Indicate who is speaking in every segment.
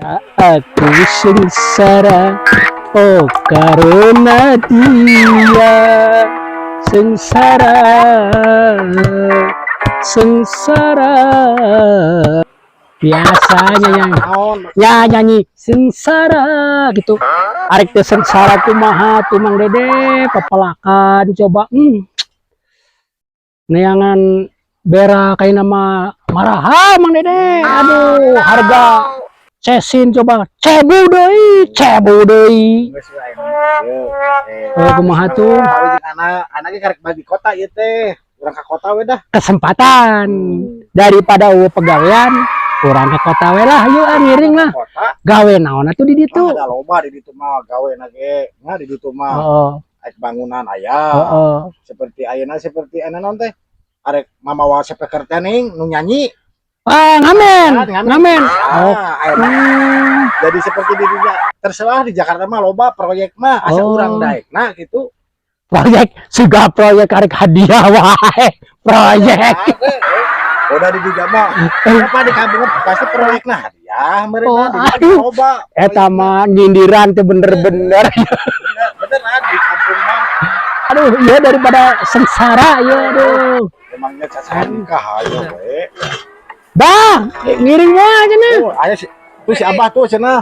Speaker 1: Aku sengsara, oh, karena dia. Sengsara, sengsara. Biasanya yang
Speaker 2: Naon?
Speaker 1: Ya, nyanyi sengsara gitu. Arek teh sengsara kumaha tuh, Mang Dede? Pepelakan coba, Neangan bera kayak nama maraha, Mang Dede. Aduh, harga cesin coba cebu deui, cebu deui.
Speaker 2: Geus we ayeuna. Yeuh, eh.
Speaker 1: Oh, kumaha tuh?
Speaker 2: Tahu jeung anak, anaknya karek bagi kota ieu teh. Urang ka kota we dah.
Speaker 1: Kesempatan daripada euweuh pegawean, urang ke kota we lah. Yuk ah, ngiring lah.
Speaker 2: Kota.
Speaker 1: Gawe naon atuh di ditu?
Speaker 2: Mah ada loba di ditu mah gawe na ge. Nah, di ditu mah arek bangunan aya. Seperti ayeuna, seperti ayeuna naon teh? Arek mamawa speaker teh ning nu nyanyi.
Speaker 1: Ah, ngamen.
Speaker 2: Ah, ngamen.
Speaker 1: Ngamen. Oh.
Speaker 2: Ah, ayeuna jadi seperti di dinya, terserah, di Jakarta mah loba proyek mah, asa urang daek nah gitu.
Speaker 1: Proyek sudah, proyek arek hadiah wae proyek.
Speaker 2: Ada, eh. Udah di dinya mah apa, di kampung pasti proyek nah hadiah
Speaker 1: Oh,
Speaker 2: mereka di dinya
Speaker 1: aduh.
Speaker 2: Loba.
Speaker 1: Eta mah nyindiran teh bener-bener.
Speaker 2: Bener beneran di kampung mah.
Speaker 1: Aduh, iya, daripada sengsara ya, aduh.
Speaker 2: Emangnya cacahan nikah ayo we.
Speaker 1: Bah, ngiring wae aja nih.
Speaker 2: Oh, aya si tuh, si Abah tuh cenah.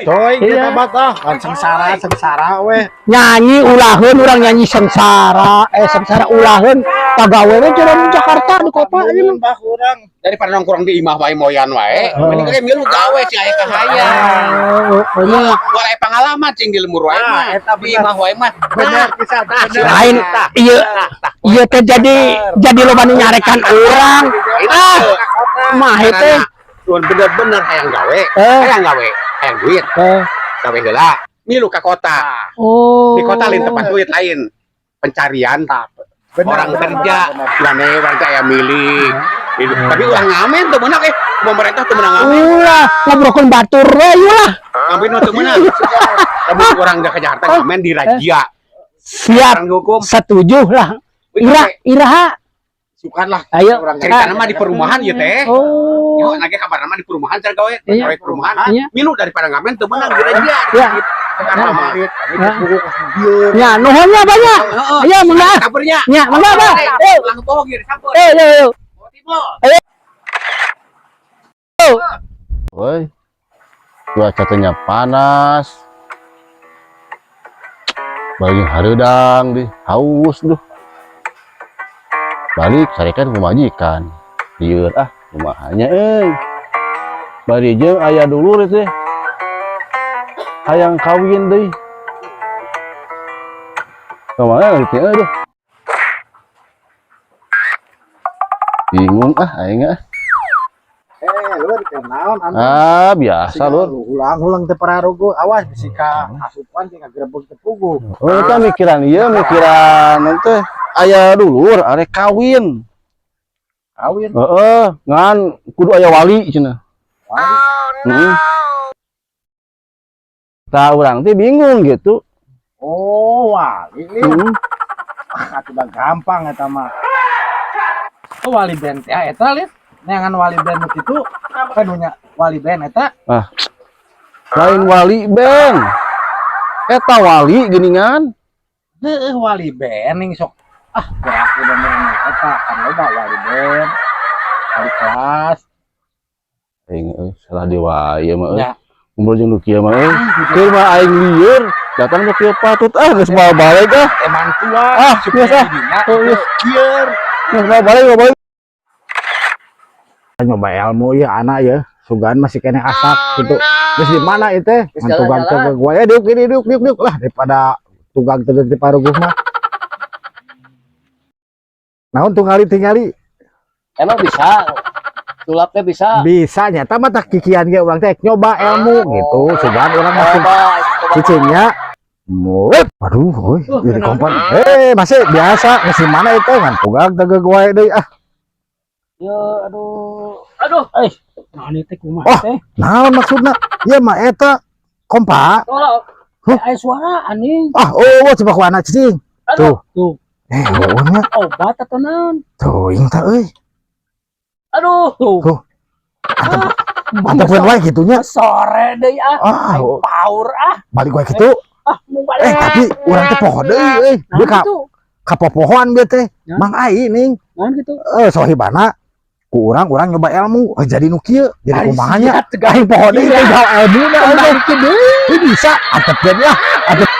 Speaker 2: Coy, kita abah tah kan sengsara sengsara we.
Speaker 1: Nyanyi ulaheun urang, nyanyi sengsara, eh, sengsara ulaheun, pagawe we cenah di Jakarta, di kota aja mah.
Speaker 2: Bah kurang.
Speaker 3: Daripada nongkrong di imah wae, moyan wae,
Speaker 1: Oh.
Speaker 3: mending ge milu gawe si aya kahayang.
Speaker 1: Oh, oh, nya.
Speaker 3: Moal aya pengalaman cing di lembur wae
Speaker 2: Ah,
Speaker 3: mah.
Speaker 2: eta
Speaker 3: Di imah wae mah.
Speaker 2: Bener pisan, bener.
Speaker 1: Lain iya iya teh, jadi loba nu nyarekan urang ah mah teh.
Speaker 3: Bener-bener hayang gawe, hayang gawe, hayang duit, gawe heula, milu ka kota. Di kota lain tempat duit, lain pencarian
Speaker 2: Bener,
Speaker 3: orang
Speaker 2: bener,
Speaker 3: kerja.
Speaker 2: Bener.
Speaker 3: Gane orang teh aya milik. Gitu. Tapi ulah ngamen tuh meunang, eh, pemerintah tuh meunang ngamen.
Speaker 1: Ulah ngobrolkeun batur we ulah.
Speaker 3: Ngamen tuh meunang. Lamun urang ke Jakarta ngamen dirazia.
Speaker 1: Siap.
Speaker 3: Orang hukum.
Speaker 1: Setuju lah. Ira iraha?
Speaker 2: Sukan lah.
Speaker 1: Ayo.
Speaker 2: Orang
Speaker 3: Cerita nama di perumahan ya teh.
Speaker 1: Oh.
Speaker 3: Yo, nage kabar nama di perumahan cara gawe, gawe perumahan. Milu daripada ngamen teu meunang dirazia. Jakarta mah.
Speaker 1: Ya, nuhunnya banyak.
Speaker 3: Heeh.
Speaker 1: Ayo, mangga.
Speaker 3: Kabarnya.
Speaker 1: Ya, mangga, Bang.
Speaker 3: Eh, ulah ngebohong ieu disampeun.
Speaker 1: Eh, yo yo.
Speaker 3: Oh, Timo.
Speaker 4: Woi, cuacanya panas. Balik hareudang di haus duh. Balik carekan ku majikan. Lieur ah, kumahanya euy. Bari jeung aya dulur teh. Hayang kawin deui. Kumaha teh, aduh. Bingung ah aing ah.
Speaker 2: Eh, lu dikenaon antum?
Speaker 4: Ah, biasa lur.
Speaker 2: Ulang-ulang teh pararugu, awas bisi ka asupan teh ngagrebeg teh puguh.
Speaker 4: Oh, eta mikiran ieu, mikiran nanti aya dulur arek kawin.
Speaker 2: Kawin.
Speaker 4: Heeh, ngan kudu aya wali cenah.
Speaker 2: Wali.
Speaker 4: Heeh. Tah, urang teh bingung gitu.
Speaker 2: Oh, wali nih.
Speaker 4: Heeh.
Speaker 2: Ah, atuh dah gampang eta mah. Oh, wali band teh eta lit. Neangan wali band nu kitu, kan nu nya wali band eta.
Speaker 4: Lain wali band. Eta wali geuningan.
Speaker 2: Heeh, wali band ning sok ah, aku udah meureun eta kan loba wali band. Wali kelas.
Speaker 4: Aing euy, salah dewa ieu mah euy.
Speaker 2: Ya.
Speaker 4: Ngobrol jeung nu kieu mah euy. Keur mah aing lieur, datang nu kieu patut ah, geus moal balik ah.
Speaker 2: Emang tua.
Speaker 4: Ah, geus ah. Oh, geus.
Speaker 2: Lieur.
Speaker 4: Geus moal balik, moal balik.
Speaker 2: Nyoba ilmu ya anak ya, sugan masih kena asak gitu. Terus di mana itu
Speaker 5: Geus
Speaker 2: ngan tugang
Speaker 5: jalan-jalan.
Speaker 2: Tegeg wae, diuk ini, diuk diuk diuk lah, daripada tugang tegeg di paruguh mah. Naon tingali tingali?
Speaker 5: Emang bisa? Sulapnya bisa?
Speaker 2: Bisa nyata mah, tak kikian ge urang teh nyoba ilmu gitu, sugan urang masih
Speaker 5: Coba, coba.
Speaker 2: cicingnya. Mulut, aduh, oi, jadi kompor. Eh, masih biasa, masih mana itu ngan tugang tegeg wae deui ah.
Speaker 5: Ya, aduh. Aduh.
Speaker 1: Eh, nah ini teh kumaha
Speaker 2: Oh.
Speaker 1: teh?
Speaker 2: Naon maksudna? Ieu mah eta kompa.
Speaker 5: Tolong.
Speaker 2: Huh?
Speaker 1: Aya suara aneh.
Speaker 2: Ah, oh, coba ku anak cicing.
Speaker 5: Aduh.
Speaker 2: Tuh.
Speaker 1: Tuh,
Speaker 2: Eh, eueuh nya.
Speaker 1: Obat atau naon?
Speaker 2: Tuh, tah euy.
Speaker 5: Aduh.
Speaker 1: Tuh.
Speaker 2: Tuh. Antepkeun wae kitu nya.
Speaker 1: Sore deui ah.
Speaker 2: Ah,
Speaker 1: Aing power ah.
Speaker 2: Balik wae kitu.
Speaker 1: Ah, mau balik.
Speaker 2: Eh, tapi urang teh poho deui euy.
Speaker 1: Naon
Speaker 2: Dia ka
Speaker 1: gitu?
Speaker 2: Kapopohoan bieu teh.
Speaker 1: Ya.
Speaker 2: Mang Ai ning.
Speaker 1: Naon gitu?
Speaker 2: Eh, sohibana ku urang urang nyoba ilmu, eh, jadi nu kieu, jadi
Speaker 1: Ari
Speaker 2: kumaha nya.
Speaker 1: siap, tegang.
Speaker 2: Aing poho deui teh jauh ilmu na.
Speaker 1: Balikin deui.
Speaker 2: Ini bisa antepkeun lah. Antep.